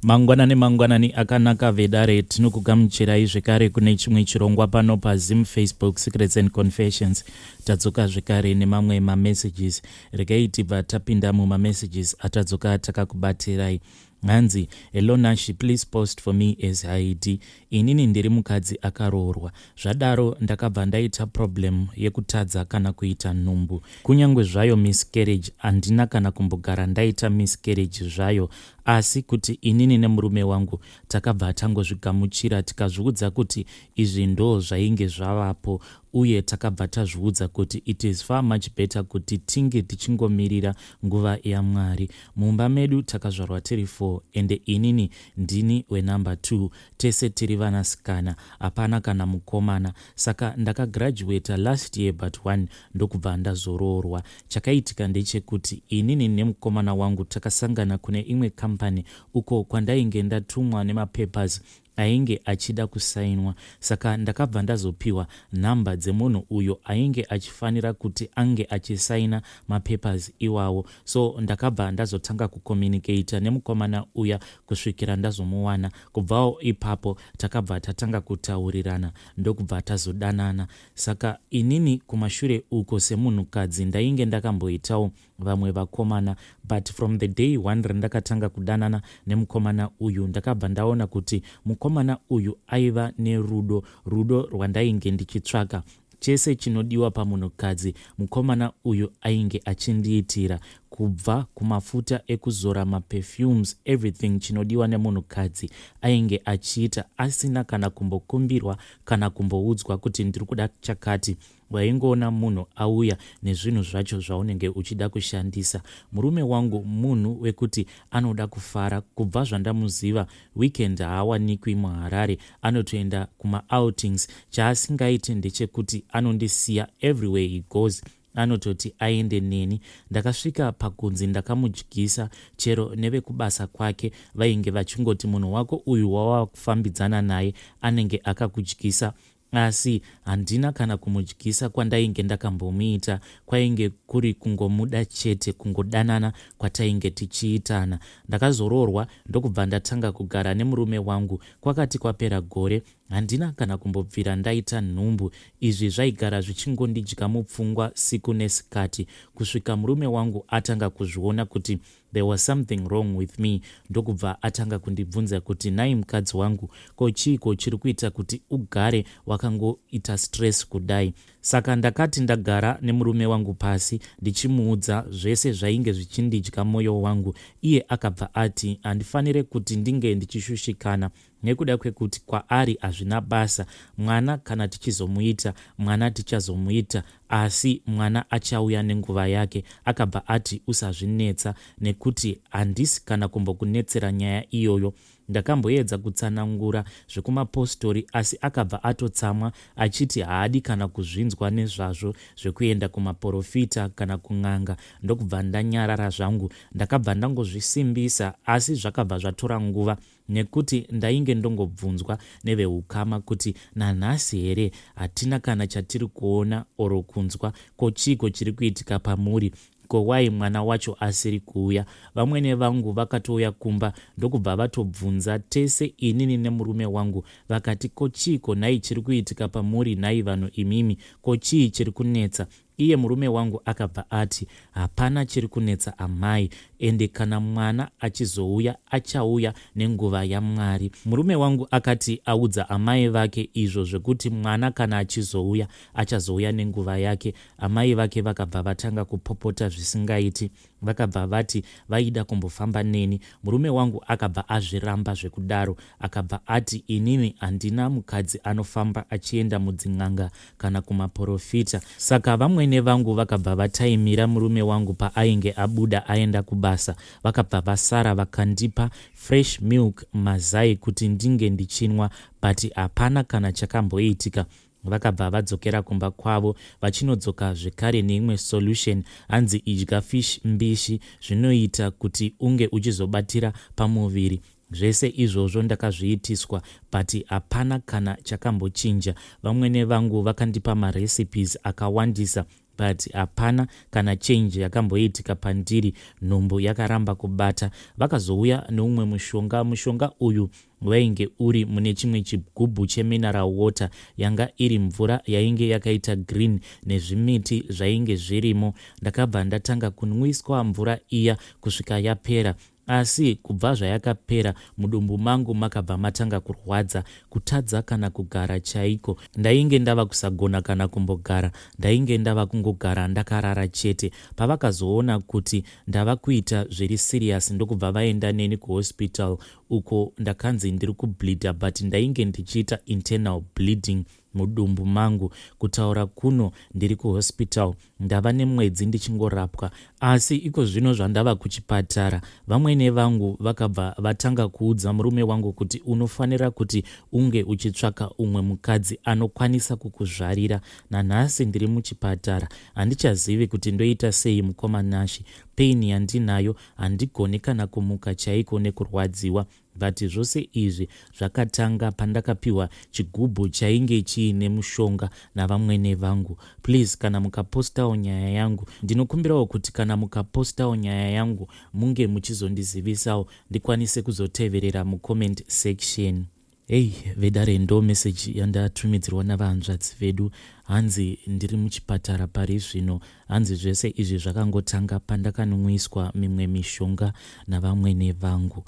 Mangwanani mangwanani akanaka vedare, tinokugamuchirai zvekare kune chimwe chirongwa pano paZim Facebook Secrets and Confessions. Tadzoka zvekare nemamwe mamessages. Regai tibva tapinda mumamessages atadzoka takakubatirai. Hanzi, "Hello Nashi, please post for me as Haidi. Inini ndiri mukadzi akaroorwa. Zvadaro ndakabva ndaita problem yekutadza kana kuita nhumbu. Kunyange zvayo miscarriage handina kana kumbogara ndaita miscarriage zvayo, asi kuti inini nemurume wangu takabva tangozvigamuchira, tikazviudza kuti izvi ndo zvainge zvavapo, uye takabva tazviudza kuti it is far much better kuti tinge tichingomirira nguva yaMwari. Mumba medu takazvarwa tiri 4, ende inini ndini wenumber 2. Tese tiri vanasikana, hapana kana mukomana. Saka ndakagraduata last year but one, ndokubva ndazoroorwa. Chakaitika ndechekuti inini nemukomana wangu takasangana kune imwe kambani uko kwandainge ndatumwa nemapapers ainge achida kusainwa. Saka ndakabva ndazopiwa nhamba dzemunhu uyo ainge achifanira kuti ange achisaina mapapers iwawo. So ndakabva ndazotanga kucommunicata nemukomana uya kusvikira ndazomuwana. Kubvawo ipapo takabva tatanga kutaurirana, ndokubva tazodanana. Saka inini kumashure uko semunhukadzi ndainge ndakamboitawo vamwe vakomana, but from the day one randakatanga kudanana nemukomana uyu, ndakabva ndaona kuti mukomana uyu aiva nerudo, rudo rwandainge ndichitsvaka. Chese chinodiwa pamunhukadzi mukomana uyu ainge achindiitira, kubva kumafuta ekuzora, maperfumes, everything chinodiwa nemunhukadzi ainge achiita, asina kana kumbokumbirwa kana kumboudzwa kuti ndiri kuda chakati. Waingoona munhu auya nezvinhu zvacho zvaunenge uchida kushandisa. Murume wangu munhu wekuti anoda kufara. Kubva zvandamuziva, weekend haawanikwi muHarare, anotoenda kumaoutings. Chaasingaiti ndechekuti anondisiya. Everywhere he goes anototi aende neni. Ndakasvika pakunzi ndakamudyisa. Chero nevekubasa kwake vainge vachingoti, "Munhu wako uyu wava kufambidzana naye anenge akakudyisa." Asi handina kana kumudyisa kwandainge ndakambomuita. Kwainge kuri kungomuda chete, kungodanana kwatainge tichiitana. Ndakazoroorwa, ndokubva ndatanga kugara nemurume wangu. Kwakati kwapera gore, handina kana kumbobvira ndaita nhumbu. Izvi zvaigara zvichingondidya mupfungwa siku nesikati, kusvika murume wangu atanga kuzviona kuti there was something wrong with me, ndokubva atanga kundibvunza kuti, "Nai mukadzi wangu, ko chiiko chiri kuita kuti ugare wakangoita stress kudai?" Saka ndakati ndagara nemurume wangu pasi, ndichimuudza zvese zvainge zvichindidya mwoyo wangu, iye akabva ati handifanire kuti ndinge ndichishushikana nekuda kwekuti kwaari hazvina basa. Mwana kana tichizomuita mwana, tichazomuita, asi mwana achauya nenguva yake. Akabva ati, "Usazvinetsa nekuti handisi kana kumbokunetsera nyaya iyoyo." Ndakamboedza kutsanangura zvekumapostori, asi akabva atotsamwa achiti haadi kana kuzvinzwa nezvazvo zvekuenda kumaprofita kana kun'anga. Ndokubva ndanyarara zvangu, ndakabva ndangozvisimbisa. Asi zvakabva zvatora nguva nekuti ndainge ndongobvunzwa neveukama kuti, "Nanhasi here hatina kana chatiri kuona or kunzwa? Ko chiiko chiri kuitika pamuri? Ko wai mwana wacho asiri kuuya?" Vamwene vangu vakatouya kumba, ndokubva vatobvunza tese inini nemurume wangu. Vakati, "Ko chiiko nhai chiri kuitika pamuri nhai vanhu imimi? Ko chii chiri kunetsa?" Iye murume wangu akabva ati, "Hapana chiri kunetsa amai, ende kana mwana achizouya, achauya nenguva yaMwari." Murume wangu akati audza amai vake izvo zvekuti mwana kana achizouya, achazouya nenguva yake, amai vake vakabva vatanga kupopota zvisingaiti. Vakabva vati vaida kumbofamba neni. Murume wangu akabva azviramba zvekudaro. Akabva ati, "Inini handina mukadzi anofamba achienda mudzin'anga kana kumaprofita." Saka vamwene vangu vakabva vataimira murume wangu paainge abuda aenda kubasa. Vakabva vasara vakandipa fresh milk, mazai, kuti ndinge ndichinwa, but hapana kana chakamboitika. Vakabva vadzokera kumba kwavo, vachinodzoka zvekare neimwe solution. Hanzi, "Idya fish mbishi, zvinoita kuti unge uchizobatira pamuviri." Zvese izvozvo ndakazviitiswa, but hapana kana chakambochinja. Vamwene vangu vakandipa marecipes akawandisa. But hapana kana change yakamboitika pandiri, nhumbu yakaramba kubata. Vakazouya neumwe mushonga. Mushonga uyu wainge uri mune chimwe chigubhu chemineral water, yanga iri mvura yainge yakaita green nezvimiti zvainge zvirimo. Ndakabva ndatanga kunwiswa mvura iya kusvika yapera, asi kubva zvayakapera mudumbu mangu makabva matanga kurwadza, kutadza kana kugara chaiko. Ndainge ndava kusagona kana kumbogara, ndainge ndava kungogara ndakarara chete. Pavakazoona kuti ndava kuita zviri serious, ndokubva vaenda neni kuhospital, uko ndakanzi ndiri kubleeda, but ndainge ndichiita internal bleeding mudumbu mangu. Kutaura kuno ndiri kuhospital, ndava nemwedzi ndichingorapwa, asi iko zvino zvandava kuchipatara, vamwene vangu vakabva vatanga kuudza murume wangu kuti unofanira kuti unge uchitsvaka umwe mukadzi anokwanisa kukuzvarira. Nanhasi ndiri muchipatara, handichazivi kuti ndoita sei. Mukoma Nashi, pain yandinayo, handigoni kana kumuka chaiko nekurwadziwa, but zvose izvi zvakatanga pandakapiwa chigubhu chainge chiine mushonga navamwene vangu. Please, kana mukapostawo nyaya yangu, ndinokumbirawo kuti kana mukapostawo nyaya yangu munge muchizondizivisawo, ndikwanise kuzoteverera mucomment section. Hei vedare, ndo meseji yandatumidzirwa navahanzvadzi vedu. Hanzi ndiri muchipatara pari zvino. Hanzi zvese izvi zvakangotanga pandakanwiswa mimwe mishonga navamwene vangu.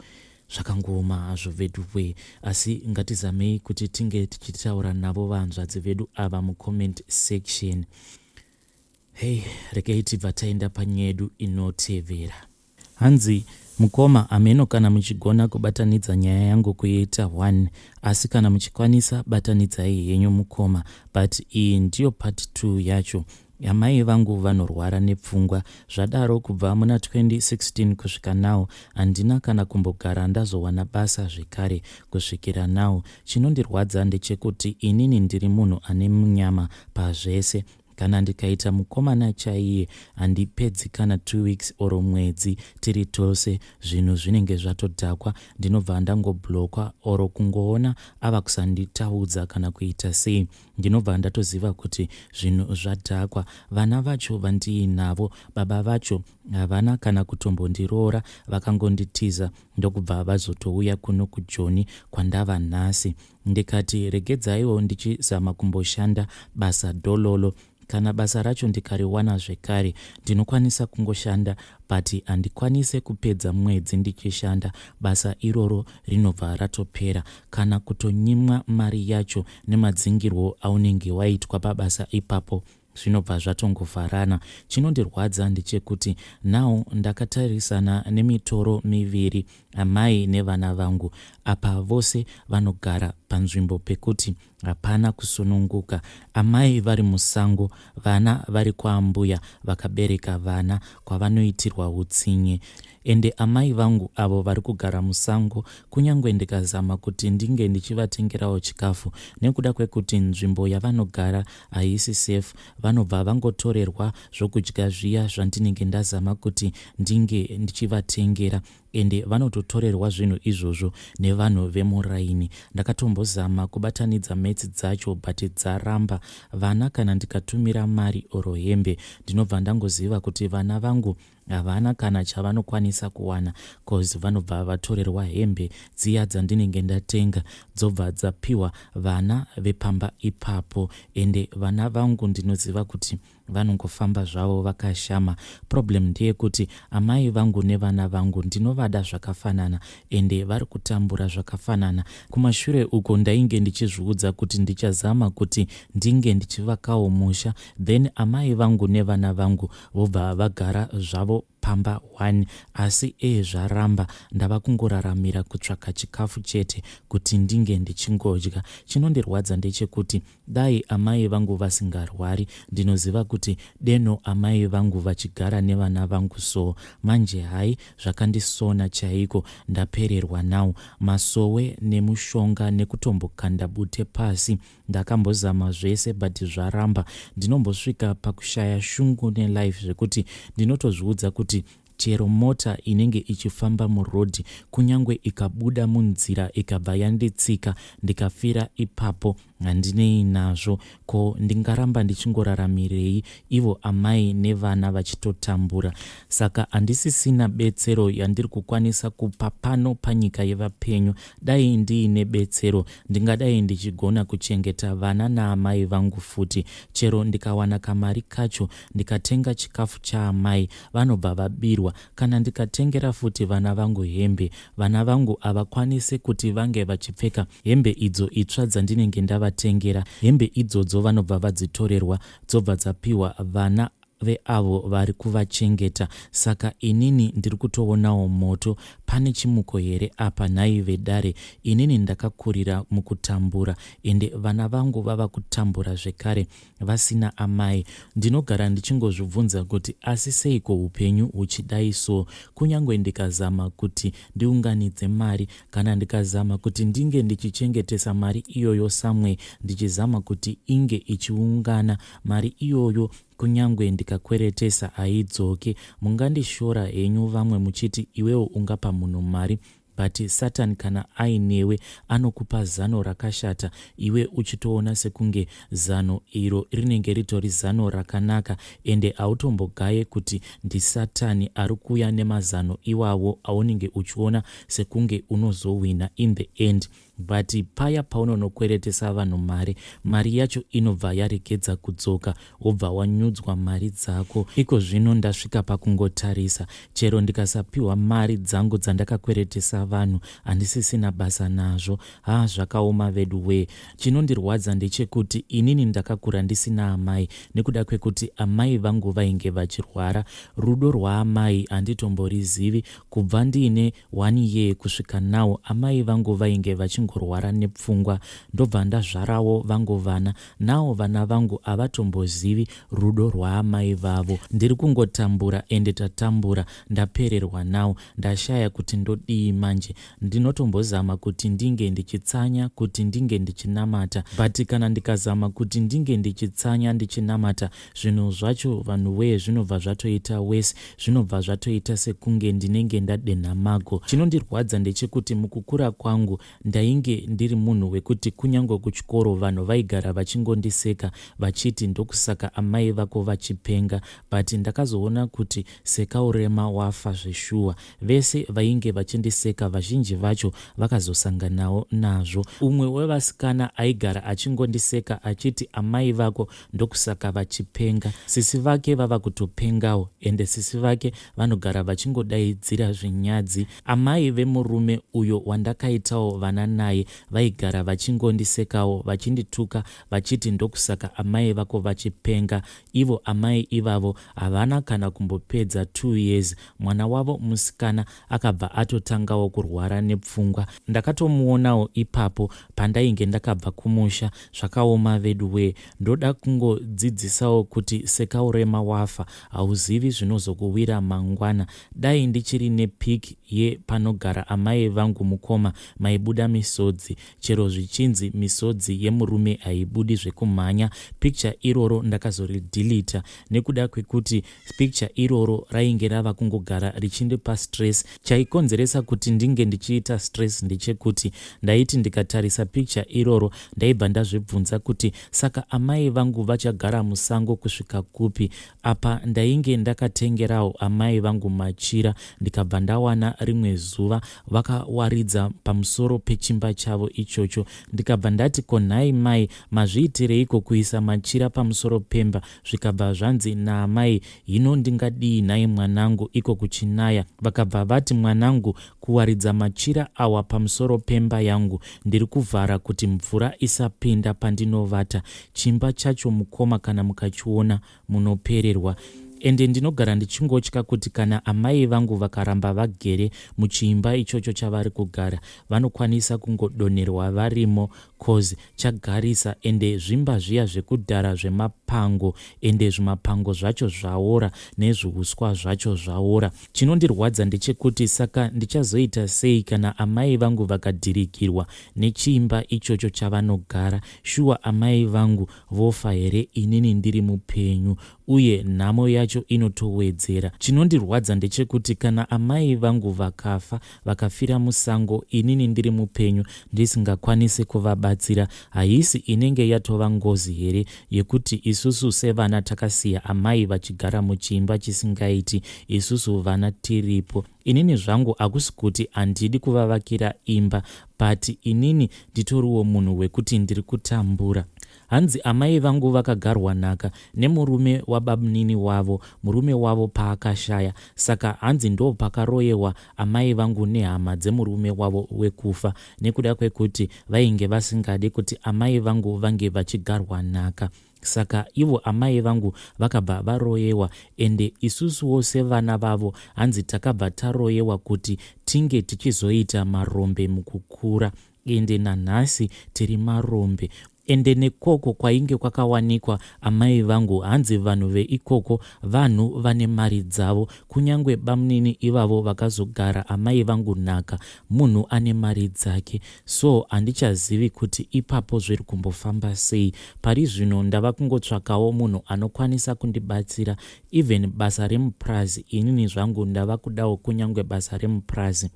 Zvakangooma hazvo vedu we, asi ngatizamei kuti tinge tichitaura navo vahanzvadzi vedu ava mucomment section. Hei, rekei tibva taenda panyedu inotevera. Hanzi mukoma, hameno kana muchigona kubatanidza nyaya yangu kuiita 1, asi kana muchikwanisa batanidzai henyu mukoma, but iyi ndiyo part 2 yacho. Amai vangu vanorwara nepfungwa. Zvadaro, kubva muna 2016 kusvika now handina kana kumbogara ndazowana basa zvekare kusvikira now. Chinondirwadza ndechekuti inini ndiri munhu ane munyama pazvese. Kana ndikaita mukomana chaiye, handipedzi kana 2 weeks or mwedzi tiri tose, zvinhu zvinenge zvatodhakwa. Ndinobva ndangoblockwa or kungoona ava kusanditaudza kana kuita sei, ndinobva ndatoziva kuti zvinhu zvadhakwa. Vana vacho vandiinavo, baba vacho havana kana kutombondiroora, vakangonditiza, ndokubva vazotouya kuno kuJoni kwandava nhasi. Ndikati regedzaiwo ndichizama kumboshanda basa dhololo. Kana basa racho ndikariwana zvekare, ndinokwanisa kungoshanda, but handikwanise kupedza mwedzi ndichishanda. Basa iroro rinobva ratopera, kana kutonyimwa mari yacho nemadzingirwo aunenge waitwa pabasa ipapo, zvinobva zvatongovharana. Chinondirwadza ndechekuti now ndakatarisana nemitoro miviri, amai nevana vangu. Apa vose vanogara panzvimbo pekuti hapana kusununguka. Amai vari musango, vana vari kwaambuya vakabereka vana, kwavanoitirwa utsinye. Ende amai vangu avo vari kugara musango, kunyange ndikazama kuti ndinge ndichivatengerawo chikafu, nekuda kwekuti nzvimbo yavanogara haisi safe, vanobva vangotorerwa zvokudya zviya zvandinenge ndazama kuti ndinge ndichivatengera. Ende vanototorerwa zvinhu izvozvo nevanhu vemuraini. Ndakatombozama kubatanidza maths dzacho, but dzaramba. Vana, kana ndikatumira mari or hembe, ndinobva ndangoziva kuti vana vangu havana kana chavanokwanisa kuwana, cause vanobva vatorerwa hembe dziya dzandinenge ndatenga, dzobva dzapiwa vana vepamba ipapo. Ende vana vangu ndinoziva kuti vanongofamba zvavo vakashama. Problem ndeyekuti amai vangu nevana vangu ndinovada zvakafanana, ende vari kutambura zvakafanana. Kumashure uko ndainge ndichizviudza kuti ndichazama kuti ndinge ndichivakawo musha, then amai vangu nevana vangu vobva vagara zvavo pamba 1, asi ee, zvaramba. Ndava kungoraramira kutsvaka chikafu chete kuti ndinge ndichingodya. Chinondirwadza ndechekuti dai amai vangu vasingarwari, ndinoziva kuti deno amai vangu vachigara nevana vangu. So manje hai, zvakandisona chaiko, ndapererwa now. Masowe nemushonga nekutombokanda bute pasi, ndakambozama zvese, but zvaramba. Ndinombosvika pakushaya shungu nelife zvekuti ndinotozviudza kuti chero mota inenge ichifamba murodhi, kunyange ikabuda munzira ikabva yanditsika ndikafira ipapo. Handinei nazvo. Ko ndingaramba ndichingoraramirei ivo amai nevana vachitotambura? Saka handisisina betsero yandiri kukwanisa kupa pano panyika yevapenyu. Dai ndiine betsero ndingadai ndichigona kuchengeta vana naamai vangu futi. Chero ndikawana kamari kacho ndikatenga chikafu chaamai vanobva vabirwa. Kana ndikatengera futi vana vangu hembe, vana vangu havakwanise kuti vange vachipfeka hembe idzo itsva dzandinenge ndavatengera. Hembe idzodzo vanobva vadzitorerwa dzobva dzapiwa vana veavo vari kuvachengeta. Saka inini ndiri kutoonawo moto. Pane chimuko here apa nhai vedare? Inini ndakakurira mukutambura ende vana vangu vava kutambura zvekare vasina amai. Ndinogara ndichingozvibvunza kuti asi seiko hupenyu huchidai so? Kunyangwe ndikazama kuti ndiunganidze mari kana ndikazama kuti ndinge ndichichengetesa mari iyoyo somewhere ndichizama kuti inge ichiungana mari iyoyo kunyangwe ndikakweretesa haidzoke. Mungandishora henyu vamwe muchiti iwewo ungapa munhu mari but Satan kana ainewe anokupa zano rakashata iwe uchitoona sekunge zano iro rinenge ritori zano rakanaka ende hautombogaye kuti ndisatani arikuuya nemazano iwawo aunenge uchiona sekunge unozowina in the end. But paya paunonokweretesa vanhu mari, mari yacho inobva yaregedza kudzoka wobva wanyudzwa mari dzako. Iko zvino ndasvika pakungotarisa chero ndikasapiwa mari dzangu dzandakakweretesa vanhu handisisina basa nazvo. Haa zvakaoma veduwee. Chinondirwadza ndechekuti inini ndakakura ndisina amai nekuda kwekuti amai vangu vainge vachirwara. Rudo rwaamai handitomborizivi kubva ndiine One year kusvika now amai vangu vainge vachingorwara nepfungwa ndobva ndazvarawo vangu vana now vana vangu avatombozivi rudo rwaamai vavo ndiri kungotambura ende tatambura ndapererwa now ndashaya kuti ndodii manje ndinotombozama kuti ndinge ndichitsanya kuti ndinge ndichinamata but kana ndikazama kuti ndinge ndichitsanya ndichinamata Zvinhu zvacho vanhuwee zvinobva zvatoita worse, zvinobva zvatoita sekunge ndinenge ndadenha mago. Chinondirwadza ndechekuti mukukura kwangu ndainge ndiri munhu wekuti kunyangwe kuchikoro vanhu vaigara vachingondiseka vachiti ndokusaka amai vako vachipenga but ndakazoona kuti seka urema wafa zveshuwa. Vese vainge vachindiseka vazhinji vacho vakazosanganawo nazvo. Umwe wevasikana aigara achingondiseka achiti amai vako ndokusaka vachipenga. Sisi vake vava kutopengawo ende sisi vake vanogara vachingodaidzira zvinyadzi. Amai vemurume uyo wandakaitawo vana naye vaigara vachingondisekawo vachindituka vachiti ndokusaka amai vako vachipenga. Ivo amai ivavo havana kana kumbopedza two years mwana wavo musikana akabva atotangawo kurwara nepfungwa. Ndakatomuonawo ipapo pandainge ndakabva kumusha. Zvakaoma veduwee. Ndoda kungodzidzisawo kuti sekaurema wafa hauzivi zvinozokuwira mangwana. Dai ndichiri nepic yepanogara amai vangu mukoma maibuda misodzi. Chero zvichinzi misodzi yemurume haibudi zvekumhanya. Picture iroro ndakazorideleter nekuda kwekuti Picture iroro rainge rava kungogara richindipa stress. Chaikonzeresa kuti ndinge ndichiita stress ndechekuti ndaiti ndikatarisa picture iroro ndaibva ndazvibvunza kuti saka amai vangu vachagara musango kusvika kupi? Apa ndainge ndakatengerawo amai vangu machira ndikabva ndawana rimwe zuva vakawaridza pamusoro pechimba chavo ichocho ndikabva ndati ko nhai mai mazviitireiko kuisa machira pamusoro pemba Zvikabva zvanzi naamai, Hino ndingadii nhai mwanangu iko kuchinaya? Vakabva vati, Mwanangu, kuwaridza machira awa pamusoro pemba yangu ndiri kuvhara kuti mvura isapinda pandinovata. Chimba chacho mukoma kana mukachiona munopererwa. Ende ndinogara ndichingotya kuti kana amai vangu vakaramba vagere muchiimba ichocho chavari kugara vanokwanisa kungodonherwa varimo coz chagarisa ende zvimba zviya zvekudhara zvema. zvimapango ende zvimapango zvacho zvaora nezviuswa zvacho zvaora. Chinondirwadza ndechekuti saka ndichazoita sei kana amai vangu vakadhirikirwa nechiimba ichocho chavanogara? Shuwa amai vangu vofa here inini ndiri mupenyu? Uye nhamo yacho inotowedzera. Chinondirwadza ndechekuti kana amai vangu vakafa, vakafira musango inini ndiri mupenyu ndisingakwanise kuvabatsira, haisi inenge yatova ngozi here yekuti isusu sevana takasiya amai vachigara muchiimba chisingaiti isusu vana tiripo? Inini zvangu hakusi kuti handidi kuvavakira imba but inini nditoriwo munhu wekuti ndiri kutambura. Hanzi amai vangu vakagarwa nhaka nemurume wababnini wavo murume wavo paakashaya saka hanzi ndopakaroyewa amai vangu nehama dzemurume wavo wekufa nekuda kwekuti vainge vasingade kuti amai vangu vange vachigarwa nhaka. Saka ivo amai vangu vakabva varoyewa ende isusuwo sevana vavo hanzi takabva taroyewa kuti tinge tichizoita marombe mukukura ende nanhasi tiri marombe. Ende nekoko kwainge kwakawanikwa amai vangu hanzi vanhu veikoko vanhu vane mari dzavo kunyangwe bamunini ivavo vakazogara amai vangu nhaka munhu ane mari dzake so handichazivi kuti ipapo zviri kumbofamba sei. Pari zvino ndava kungotsvakawo munhu anokwanisa kundibatsira even basa remupurazi inini zvangu ndava kudawo kunyangwe basa remupurazi.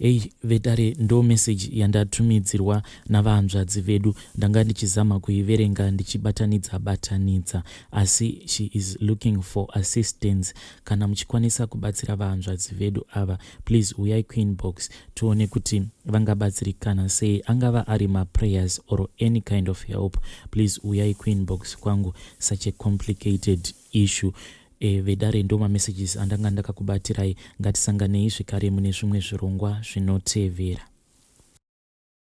Hey vedare ndo message yandatumidzirwa navahanzvadzi vedu ndanga ndichizama kuiverenga ndichibatanidza batanidza asi she is looking for assistance kana muchikwanisa kubatsira vahanzvadzi vedu ava please uyai kuinbox tione kuti vangabatsirikana sei angava ari maprayers or any kind of help please uyai kuinbox kwangu such a complicated issue. E, vedare ndo mamessages andanga ndakakubatirai ngatisanganei zvekare mune zvimwe zvirongwa zvinotevera.